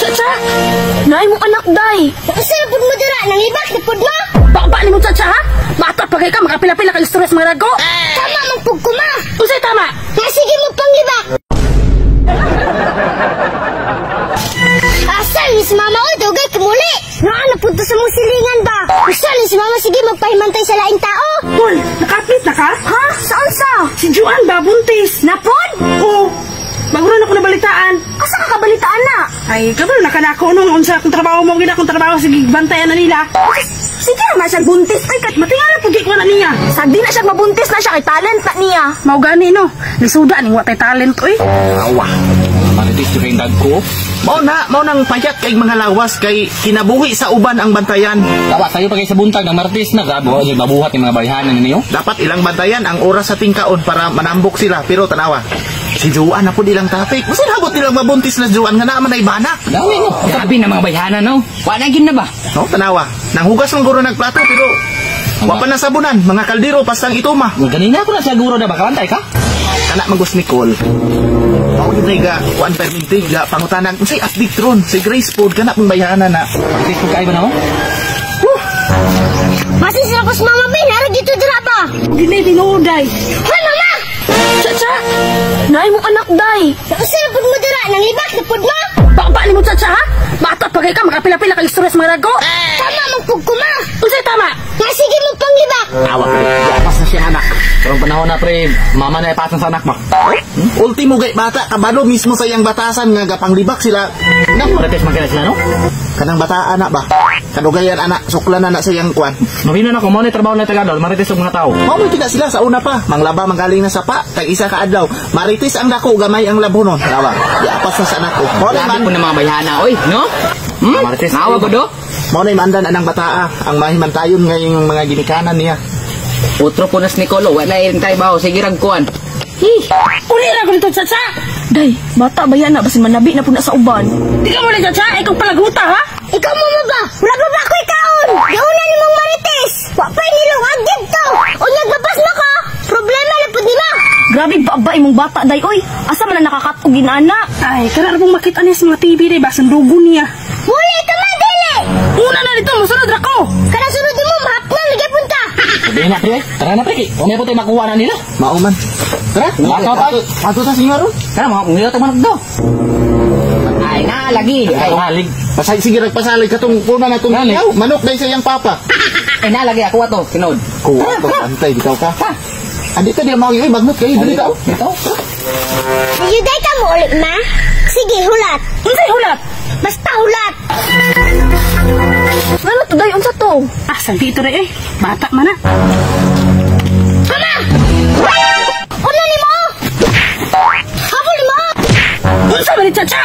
Chacha! Naay mong anak, day! Usa na pud mo dira, nanglibak na pud mo. Baba ni mo, Chacha, ha? Bata pa kay ka, makapila-pila ka istorya sa mga rago! Tama man pud ko, ma. Unsay tama? Nga sige mo panglibak. Asa ni si mama oy, dugay kimuli. Naa na pud to sa mong silingan ba? Usa ni si mama sige magpahimantay sa laing tao. Hoy, nakapit na ka? Ha? Saan sa? Si Juan ba, buntis? Napod? Oo. Bago rin ako nabalitaan. Asa ka kabalitaan na? Ay, kabalo na kanako nung unsa akong trabaho mo, gina akong trabaho, sige, bantayan na nila. Sige naman siya buntis. Ay, kat matingala pag ko na niya. Sagdi na siya mabuntis na siya kay talent na niya. Mao gani no. Lisuda ning wa tay talent oy. Awa. Marites yung kayong ko. Mao na, mao nang payat kay mga lawas kay kinabuhi sa uban ang bantayan. Tawa, tayo pa kayo sa buntag ng Martes na grabe. Oh, mabuhat yung mga bayhanan ninyo. Dapat ilang bantayan ang oras sa tingkaon para manambok sila pero tanawa. Si Juan na pud ilang topic. Masin habot nilang mabuntis na Juan nga naman ay banak. Dami no. Grabe na mga bayhanan no. Wala gin na ba? No, tanawa. Nanghugas man guro nagplato pero wa pa nasabunan mga kaldero pastang ituma. Ganina ko na siguro na ba kabantay ka? Kana magus Nicole. Mao gyud ga kuan permintig ga pangutanan unsay update ron si Grace pod kana pong bayhanan na. Marites po kayo ba na mo? Masin sila ko sa mama bay, nara dito dira ba? Dili tinuoday. Hoy mama! Chacha! Naay mong anak, day! Usa na pud mo dira, nanglibak na pud mo. Baba ni mo, Chacha, ha? Bata pa kay ka, makapila-pila ka istorya sa mga rago! Tama man pud ko, ma. Unsay tama? Nga sige mo panglibak. Awa pre, gapas na siya anak. Karong panahon na pre, mama na ipasan sa anak mo. Ultimo gay bata kabalo mismo sa iyang batasan nga gapanglibak sila. Nang Marites man kaya sila no? Kanang bataan na ba? Kadugayan anak, suklan na na sa iyang kuan. Mabina na ko mo ni trabaho na Tagalog, Marites og mga tao. Mao man kina sila sa una pa, manglaba manggaling na sapa, kay isa ka adlaw. Marites ang dako gamay ang labhonon. Tanawa, giapas na sa anak ko. Mao na Grabe man, po ng mga bayhana, oy, no? Hmm? Marites. Maawa ko do? mao na mandan anang bataa ang mahimantayon ngayong mga ginikanan niya. Utro po nas Nicolo, wala iring tayo baho, sige ragkuan. Hi! Uli ra ko nito, Chacha! Day, bata ba yan na? Basin manabi na po na sa uban. Di ka mo ni Chacha, ikaw palaguta, ha? Ikaw mama ba? Wala pa ba ako'y kaon? Gauna ni mong marites. Wa pa'y nilong agid to. Unya gapas na ka. Problema na pud nila. Grabe ba imong bata, day, oy. Asa man na nakakatog ginana? Ay, kana ra pong makita niya sa mga TV day, ba sandugo niya. Muli ka man dili. Una na dito, musunod ra ko! Kana sunod mo mahapnon lagi punta. Sabihin na pre, tara na pre, kay. Umay po tayo makuha na nila. Mao man. Tara, lakaw tayo. Ato ta singa ron. Tara, mga ngiyo tayo manok do. Ay, na, lagi. Ay, Ay, halig. Pasay sige nagpasalig katong puna na tong Gani. iyaw. Manok day sa iyang papa. ay na, lagi. Ako ato, sinod. Kuha to antay bitaw ka. Andi ta di mao oy bagnot kayo dili ta. Dito. Yuday ka mo ulit ma. Sige hulat. Unsay hulat? Basta hulat. Ano to, day? Unsa to? Ah, sagdi ito eh. Bata man na. Mama! Una ni mo. Habol ni mo. Unsa man ni Chacha?